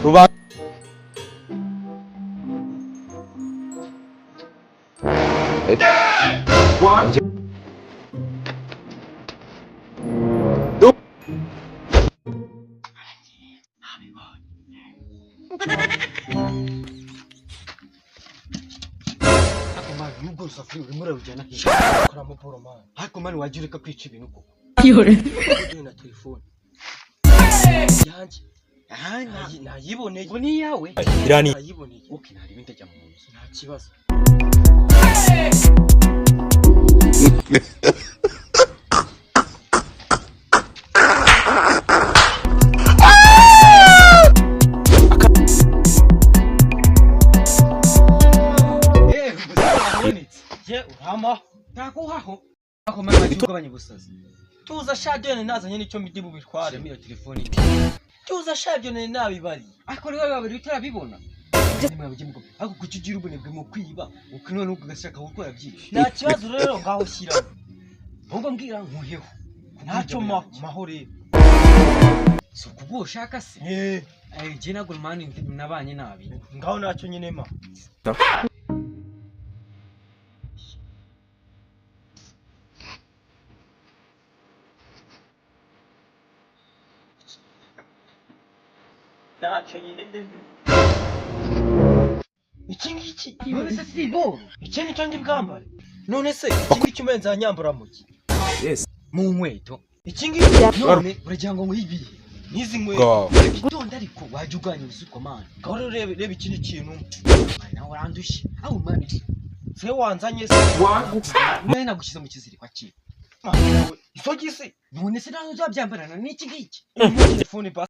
Ruba. Ariko man, nubwo rusafuri urimo urarujyana hehe? Karamo boro, man. Ariko man, wajya ureka kwica ibintu koko? Ugiye na telefone yanjye. Aha. Nayiboneye. Ngo ni iyawe? Irani. Nayiboneye. Okay, ntarebe, ndajya mu nzu. Nta kibazo. Wabonetse? Ye, urama. Ntakuhaho. Ariko man, wajya ugabanya ubusazi. Tuza sha, dore nazanye n'icyo midi bubitware. Shyiramo iyo telefone. Tuza sha, ibyo nari nabibariye. Ariko rero babiri utarabibona, ariko kuki ugira ubunebwe mu kwiba, none ugashaka gukora byinshi? Nta kibazo rero, ngaho shyiramo. Ahubwo mbwira nkuheho. Ntacyo, ma maho rero. Si ukubwo ushaka se? Eh. Eh, njye ntabwo man nabanye nabi. Ngaho ntacyo nyine, ma. Ntacyo nyine. Iki ngiki. None se si bo? Iki nicyo ndi bwambare. None se iki ngiki umenze yanyambura mu ki? Mu nkweto. Iki ngiki. None uragira ngo nkwibihe? N'izi nkweto. Go. Itonde, ariko wajya uganya ubusutwa, man. Ngaho rero reba, reba ikindi kintu. Man, nawe urandushye aho, man. Se wanzanye se? Nawe nagushyize mu kiziriko akira. Isogisi. None se nawe uzabyambarana n'iki ngiki? Telefone ba.